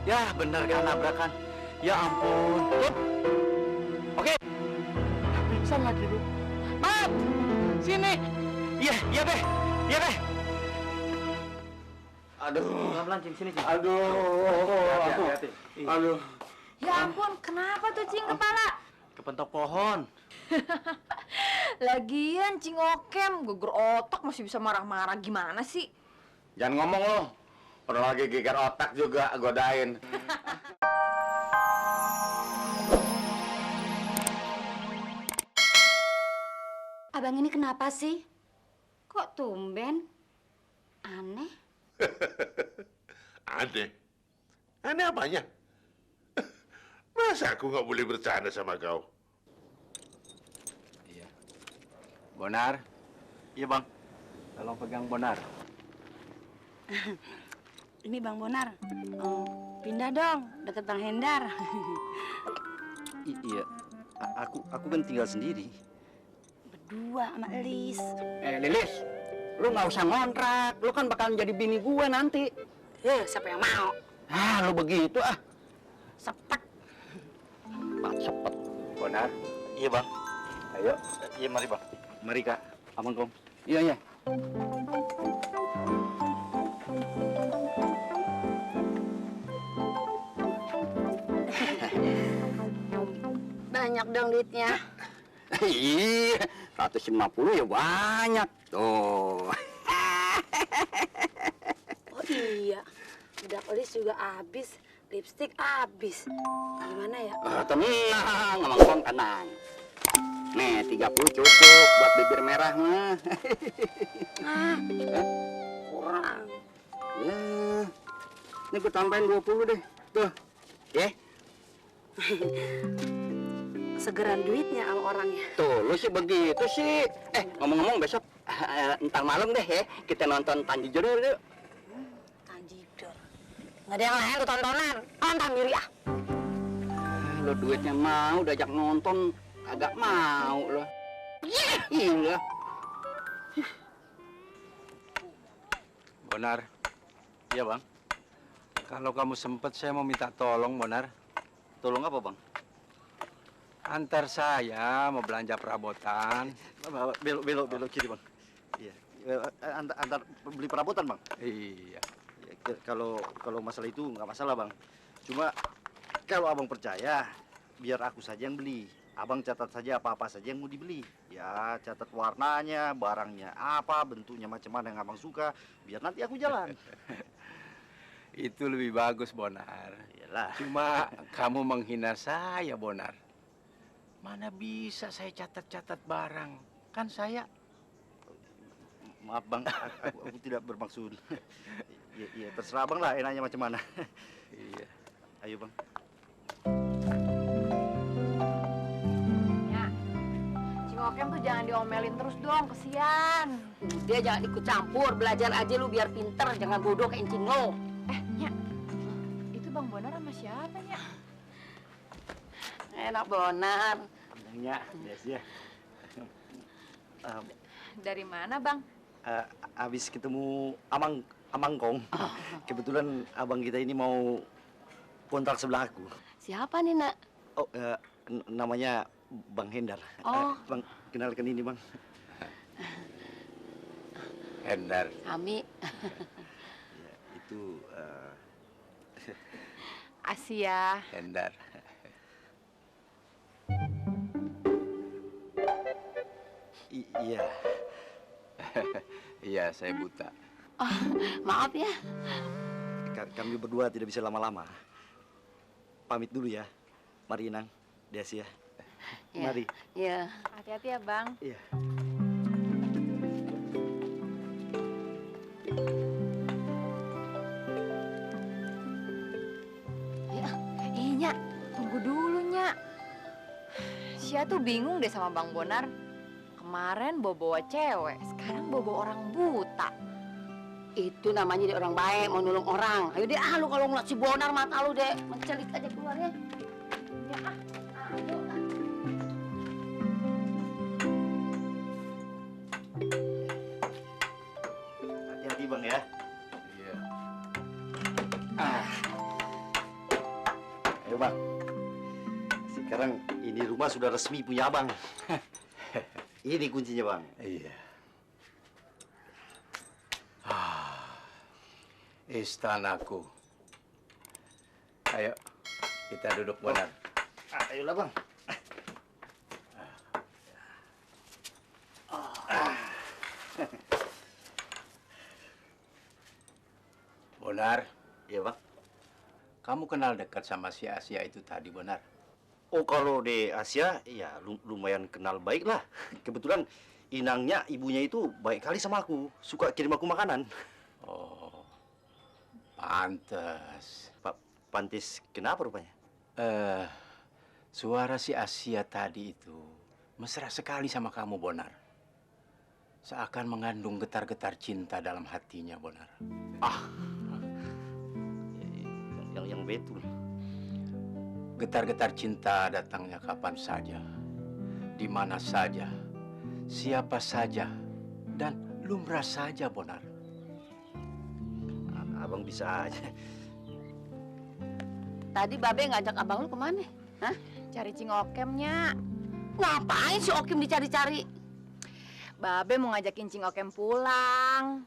Ya bener kan nabrakan. Ya ampun. Tuh. Oke. Pingsan lagi lu. Mat! Sini. Iya, iya Beh. Iya Beh. Aduh. Pelan-pelan Cing, sini Cing. Aduh. Hati-hati. Aduh. Ya ampun, kenapa tuh Cing kepala? Kepentok pohon. Lagian Cing Okem, gugur otak masih bisa marah-marah gimana sih? Jangan ngomong lo. Orang lagi geger otak juga godain. Abang ini kenapa sih? Kok tumben? Aneh. Aneh? Aneh apanya? Masa aku nggak boleh bercanda sama kau? Iya. Bonar. Iya Bang. Tolong pegang Bonar. Ini Bang Bonar. Oh, pindah dong, deket Bang Hendar. Iya, aku kan tinggal sendiri. Berdua sama Elis. Lilis, lu nggak usah ngontrak. Lu kan bakalan jadi bini gue nanti. Siapa yang mau? Ah, lu begitu ah. Sepet. Bang cepet. Bonar. Iya Bang. Ayo. Iya mari Bang. Mari Kak, Abang Kong. Iya iya. Banyak dong duitnya. Iya, 150 ya banyak. Tuh. Oh iya, bedak Elis juga habis, lipstik habis. Gimana ya? Tenang, Abang Kong tenang. Nih, 30 cukup buat bibir merah mah. Kurang. Ya, ini gue tambahin 20 deh. Tuh, ya. Segeran duitnya sama orangnya. Tuh, lu sih begitu sih. Ngomong-ngomong besok, entar malam deh ya, kita nonton Panji Jodor yuk. Tanjidor. Nggak ada yang lain lu tontonan. Nonton diri ah. Lo duitnya mau, diajak nonton, agak mau lo. Iya. Bonar. Iya Bang. Kalau kamu sempet saya mau minta tolong Bonar. Tolong apa bang? Antar saya mau belanja perabotan. Belok kiri bang. Iya. Antar beli perabotan bang. Iya. Ya, kalau masalah itu nggak masalah bang. Cuma kalau abang percaya, biar aku saja yang beli. Abang catat saja apa-apa saja yang mau dibeli. Ya, catat warnanya, barangnya apa, bentuknya macam mana yang abang suka. Biar nanti aku jalan. Itu lebih bagus Bonar. Iyalah. Cuma kamu menghina saya Bonar. Mana bisa saya catat-catat barang? Kan saya... Maaf bang, aku tidak bermaksud. Iya, terserah abang lah enaknya macam mana. Iya. Ayo bang. Ya, Cing Okem tuh jangan diomelin terus dong, kesian. Dia jangan ikut campur, belajar aja lu biar pinter, jangan bodoh kayak Encing lo. Nya, itu Bang Bonar sama siapa, Nya? Enak Bonar. Abangnya, yes ya. Dari mana, Bang? Habis ketemu Amang Kong. Kebetulan abang kita ini mau kontrak sebelah aku. Siapa nih nak? Oh, namanya Bang Hendar. Oh. Bang, kenalkan ini bang. Hendar. Kami. Ya, itu Asia. Hendar. iya. Iya, saya buta. Oh, maaf ya. Kami berdua tidak bisa lama-lama. Pamit dulu ya. Mari Inang, Desi ya. Ya. Mari. Iya. Hati-hati ya, Bang. Iya. Nya, tunggu dulu, Nya. Sia tuh bingung deh sama Bang Bonar. Kemarin bawa cewek, sekarang bawa orang buta. Itu namanya dia orang baik, mau nolong orang. Ayo deh, lu kalau ngeliat si Bonar mata lu deh. Mencelik aja keluarnya. Ya, Ayo. Hati-hati bang ya. Iya. Bang. Sekarang ini rumah sudah resmi punya Abang. Ini kuncinya, Bang. Iya. Istanaku. Ayo, kita duduk Bonar. Ayolah, Bang. Bonar, Iya, Bang. kamu kenal dekat sama si Asia itu tadi, Bonar? Oh, kalau di Asia, ya lumayan kenal baik lah. Kebetulan inangnya, ibunya itu baik kali sama aku. Suka kirim aku makanan. Oh, pantes. Pak, Pantis kenapa rupanya? Suara si Asia tadi itu mesra sekali sama kamu, Bonar. Seakan mengandung getar-getar cinta dalam hatinya, Bonar. Yang betul. Getar-getar cinta datangnya kapan saja, di mana saja, siapa saja, dan lumrah saja, Bonar. Abang bisa aja. Tadi Babe ngajak abang lu kemana? Hah? Cari Cingokemnya. Ngapain si Okim dicari-cari? Babe mau ngajakin Cingokem pulang.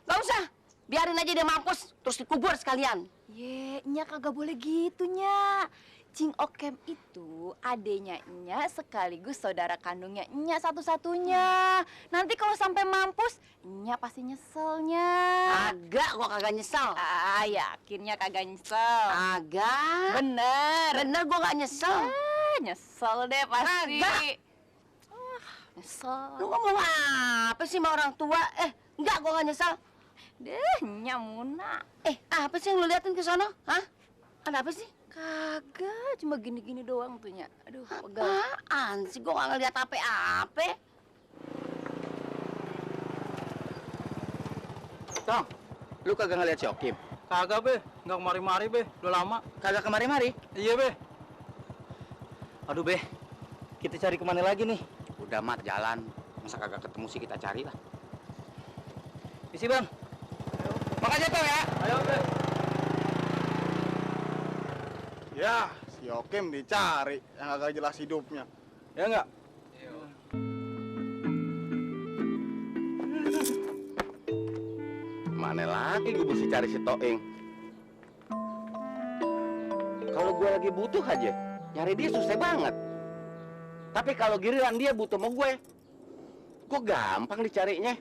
Gak usah. Biarin aja dia mampus, terus dikubur sekalian. Ye, Nya kagak boleh gitu, Nya. Cingokem itu adenya Nya sekaligus saudara kandungnya Nya satu-satunya. Nanti kalau sampai mampus, Nya pasti nyeselnya. Agak, gua kagak nyesel. Yakinnya kagak nyesel. Agak. Bener. Bener gua gak nyesel. Nyesel deh pasti. Kagak. Nyesel. Lu ngomong apa sih sama orang tua? Enggak, gua gak nyesel. Deh, Nya Muna. Apa sih yang lu liatin ke sono? Hah? Ada apa sih? Kagak, cuma gini-gini doang tuh, Nya. Aduh, pegal. Apaan sih? Gua gak ngeliat apa-apa. Tong, lu kagak ngeliat si Okim? Kagak, Be. Nggak kemari-mari, Be. Udah lama. Kagak kemari-mari? Iya, Be. Aduh, Be. Kita cari kemana lagi nih? Udah mat jalan. Masa kagak ketemu sih kita cari lah. Isi, Bang. Makasih Tong ya. Ayo, Be. Ya, si Okim dicari yang agak jelas hidupnya. Ya enggak? Mana lagi gue mesti cari si Toing? Kalau gue lagi butuh aja, nyari dia susah banget. Tapi kalau giliran dia butuh sama gue gampang dicarinya.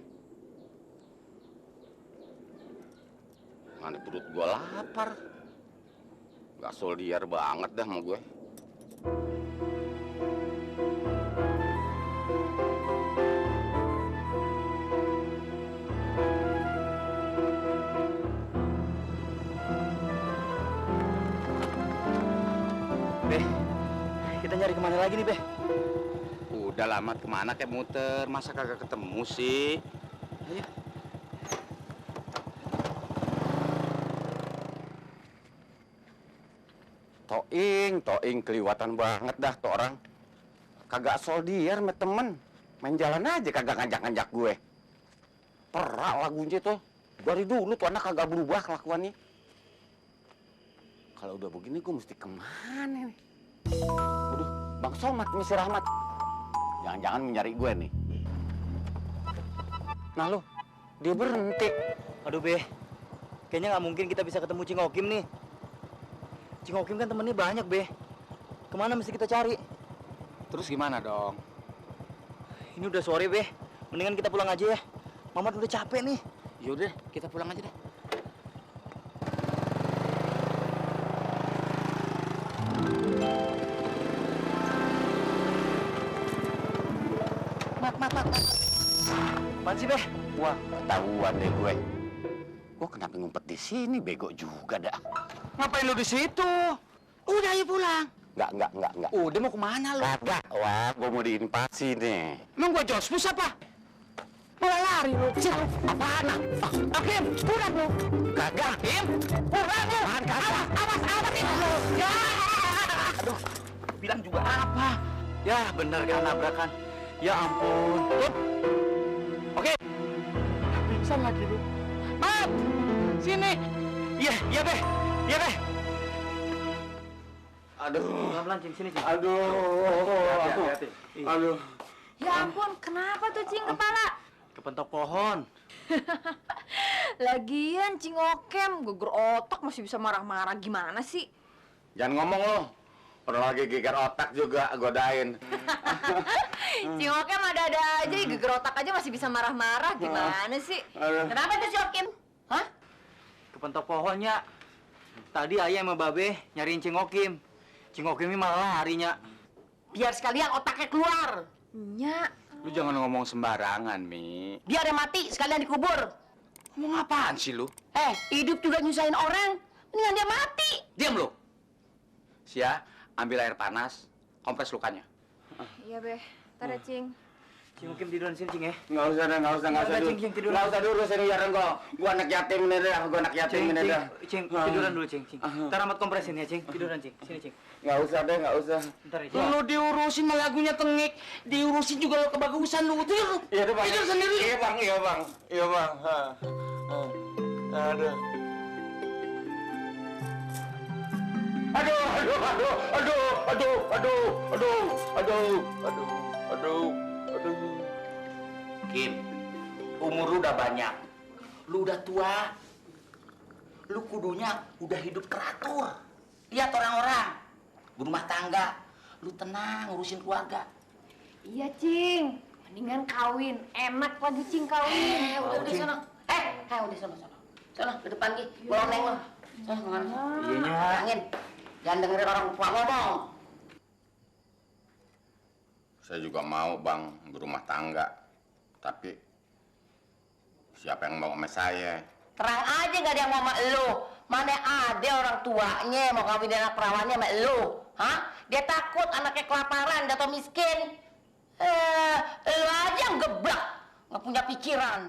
Mana perut gue lapar. Gak soldier banget dah sama gue. Be, kita nyari kemana lagi nih, Be? Udah lama kemana kayak muter, masa kagak ketemu sih? Ayo. Toing keliwatan banget dah tuh orang. Kagak soldier sama temen, main jalan aja kagak ngajak-ngajak gue. Perak lagunya tuh, dari dulu tuh anak kagak berubah kelakuannya. Kalau udah begini gue mesti kemana nih? Waduh, Bang Somad, Misi Rahmat. Jangan-jangan mencari gue nih. Nah lo, dia berhenti. Aduh, Be. Kayaknya nggak mungkin kita bisa ketemu Cingokim nih. Cingokim kan temennya banyak, Be. Kemana mesti kita cari? Terus gimana dong? Ini udah sore, Be. Mendingan kita pulang aja ya. Mamat udah capek nih. Yaudah, kita pulang aja deh. Mat. Apaan sih, Be? Wah, ketahuan deh gue. Gue kenapa ngumpet di sini, bego juga dah. Ngapain lu di situ? Udah, ayo pulang. Enggak. Udah mau kemana lu? Kagak, wah, gue mau diinvasi nih. Emang gua jospus apa? Malah lari lu. Apaan? Okim, pulang lu. Kagak, Kim. Pulang lu. Apaan kagak? Awas itu lu. Ya. Aduh, bilang juga apa? Ya, bener kan nabrakan. Ya ampun. Tuh. Oke. Pingsan lagi lu. Mat! Sini. Iya, Be. Aduh. Pelan-pelan, Cing. Sini, Cing. Aduh. Hati-hati. Aduh. Ya ampun, kenapa tuh Cing kepala? Kepentok pohon. Lagian Cing Okem, geger otak masih bisa marah-marah gimana sih? Jangan ngomong lo. Orang lagi geger otak juga godain. Cing Okem ada-ada aja, geger otak aja masih bisa marah-marah gimana sih? Aduh. Kenapa tuh si Okem? Hah? Kepentok pohonnya. Tadi ayah sama Babe nyariin Cing Okim. Cing Okim ini malah larinya. Biar sekalian otaknya keluar. Nya, Lu jangan ngomong sembarangan, Mi. Biar dia mati sekalian dikubur. Ngomong apaan sih lu? Hidup juga nyusahin orang. Mendingan dia mati. Diam lu. Sia, ambil air panas, kompres lukanya. iya Beh, ntar ya Cing. Cing Okim tiduran sini, Cing ya. Nggak usah dulu. Cing, Cing, tiduran. Nggak usah dulu, sini biarin kok. Gua anak yatim ini dah, gua anak yatim Cing, ini Cing, dah. Cing, tiduran dulu, Cing. Ntar amat kompresin ya, Cing. Tiduran, Cing. Sini, Cing. Nggak usah deh, nggak usah. Ntar ya, Cing. Lu diurusin malah lagunya tengik, diurusin juga kebagusan lu. Tidur. Iya tuh, Bang. Tidur sendiri. Iya, Bang. Iya, Bang. Iya, Bang. Aduh. Aduh. Kim, umur lu udah banyak. Lu udah tua. Lu kudunya udah hidup teratur. Lihat orang-orang berumah tangga. Lu tenang ngurusin keluarga. Iya Cing, mendingan kawin, enak lagi Cing kawin. Udah sana. Udah sana. Sana ke depan Ki. Bolong neng lo. Sana makan. Iyanya. Angin. Jangan dengerin orang tua ngomong. Saya juga mau, Bang, berumah tangga. Tapi siapa yang mau sama saya? Terang aja gak ada yang mau sama elu. Mana ada orang tuanya mau kawin anak perawannya sama elu. Hah? Dia takut anaknya kelaparan atau miskin. Elu aja yang geblak. Nggak punya pikiran.